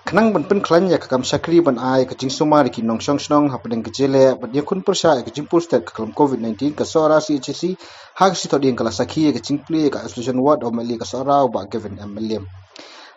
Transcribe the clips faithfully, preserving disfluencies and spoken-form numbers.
Khnang ban pynkhlaiñ ïa ka kam shakri ban ai ka jingsumar ïa ki nongshong shnong hapdeng ka jylla bad ïakhun pyrshah ïa ka jingpur stet ka klam COVID nineteen, ka Sohra C H C ha ka sngi Thohdieng ka la sakhi ïa ka jingplie ïa ka isolation ward u M L A ka Sohra u Bah Gavin M Mylliem.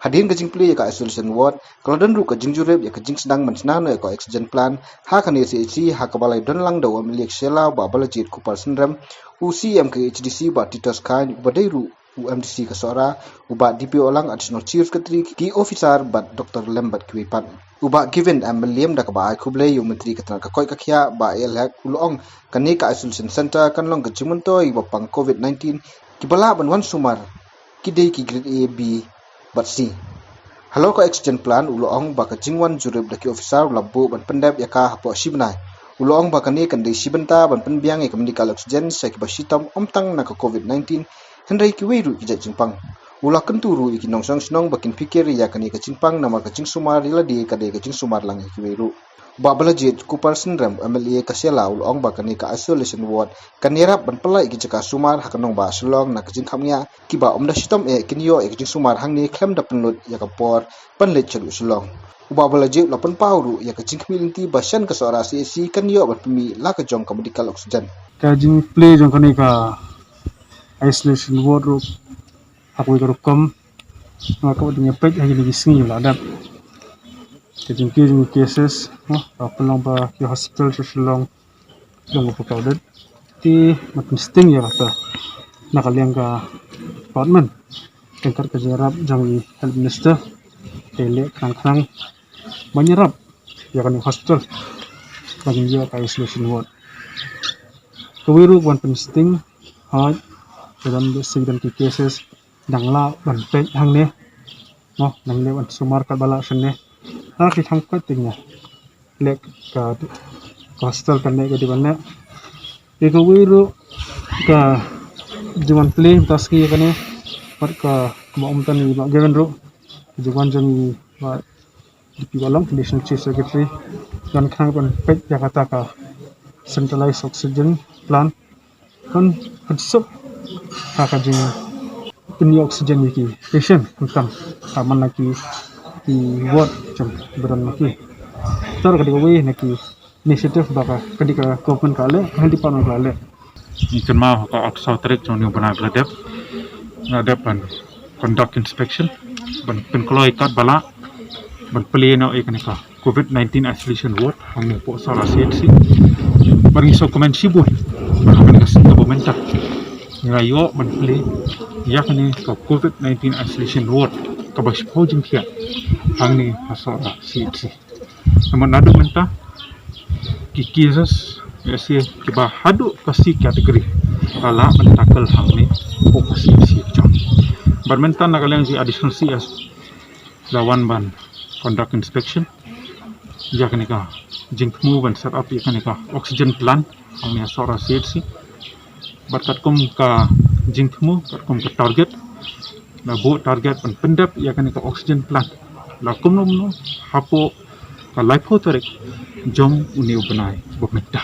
Hadien ka jingplie ïa ka isolation ward ka la don ruh ka jingjurip ïa ka jingsdang ban shna noh ïa ka oxygen plant ha kane C H C, ha kaba lai don lang da u M L A ka Shella u Bah Balajied Kupar Synrem, u C E M ka H D C Bah Titos Chyne, uba dei ruh u M D C ka Sohra, u Bah D P Ollang, Additional Chief Secretary, ki officer bad Doctor Lem bad kiwei pat. U Bah Gavin M Mylliem da kaba ai khublei ïa u Myntri ka tnat ka koit ka khiah Bah A L Hek u la ong kane ka isolation center kan long ka jingmyntoi ba pang COVID nineteen, kiba lah ban wan sumar ki dei ki grade A, B bad C. Halor ka oxygen plant u la ong ba ka jingwan jurip da ki officer u la buh ban pyndep ïa ka hapoh shi bnai. U la ong ba kane kan dei shi bynta ban pynbiang ïa ka medical oxygen sha kiba shitom ym tang na ka COVID nineteen, hynrei kiwei ruh ki jait jingpang. U la kyntu ruh ïa ki nongshong shnong ba kin phikir ïa kane ka jingpang namar ka jingsumar ïa lade ka dei ka jingsumar lang ïa kiwei ruh. Bah Balajied Kupar Synrem, M L A ka Shella u la ong ba kane ka isolation ward kan ïarap ban pynlait ïa ki jaka sumar ha ka nongbah Shillong na ka jingkhapngiah, kiba ym da shitom eh kin ïoh ïa ka jingsumar hangne khlem da pynlut ïa ka por ban leit shaduh Shillong. U Bah Balajied u la pynpaw ruh ïa ka jingkhmih lynti ba shen ka Sohra C H C kan ïoh ban pynmih la ka jong ka medical oxygen. Ka jingplie jong kane ka isolation ward ruh ha kawei ka rukom nga ka dang ïa peit ha kine ki sngi la dep. Ka jingplie jong ki cases, no, ka pynlong ba ki hospital sha Shillong long ba crowded. Te nga pynsting ïa kata na ka liang ka department ryngkat ka jingïarap jong i Health Minister, te leh khnang khnang ban ïarap ïa kane ka hospital ban ïoh ka isolation ward. Kawei ruh wan pynsting, hooid, ka dang beh sing dang ki cases dang lah ban peit hangne, no, dang leh ban sumar katba lah shane. Har ki thang peit ting ïa leh ka, ka hospital kan leh ka dei ban leh. Ïa kawei ruh ka jingwan plie mynta sngi ïa kane bad ka, kaba ym tang i Bah Gavin ruh, ka jingwan jong i Bah D P Ollang, Additional Chief Secretary, kan khnang ban peit ïa kata ka centralized oxygen plant kan pynsuk ha ka jingpynïoh oxygen ïa ki patient, khamtam ha man la ki, ki ward jong ba don la ki. Te ka dei kawei na ki initiative ba ka, ka dei ka government ka leh, ka health department ka leh. Ngi kynmaw ha ka arphew saw tarik jong une u bnai ba la dep, nga dep ban conduct inspection ban pynkloi katba lah ban plie noh ïa kane ka COVID nineteen isolation ward hangne hapoh Sohra C H C. Bad ngi sngewkmen shibun ba ha kane ka sngi kaba mynta ngi la ïoh ban plie ïa kane ka COVID nineteen isolation ward kaba shiphew jingthiah hangne ha Sohra C H C. Namar naduh mynta ki cases ïa shi kiba haduh ka C category la lah ban tackle hangne hapoh ka C H C jong. Bad mynta na ka liang jong i Additional C S la wan ban conduct inspection ïa kane ka jingthmu ban set up ïa kane ka oxygen plant hangne ha Sohra C H C. Bad katkum ka jingthmu, katkum ka target, la buh target ban pyndep ïa kane ka oxygen plant la kumno kumno hapoh ka laiphew tarik jong une u bnai ba mynta.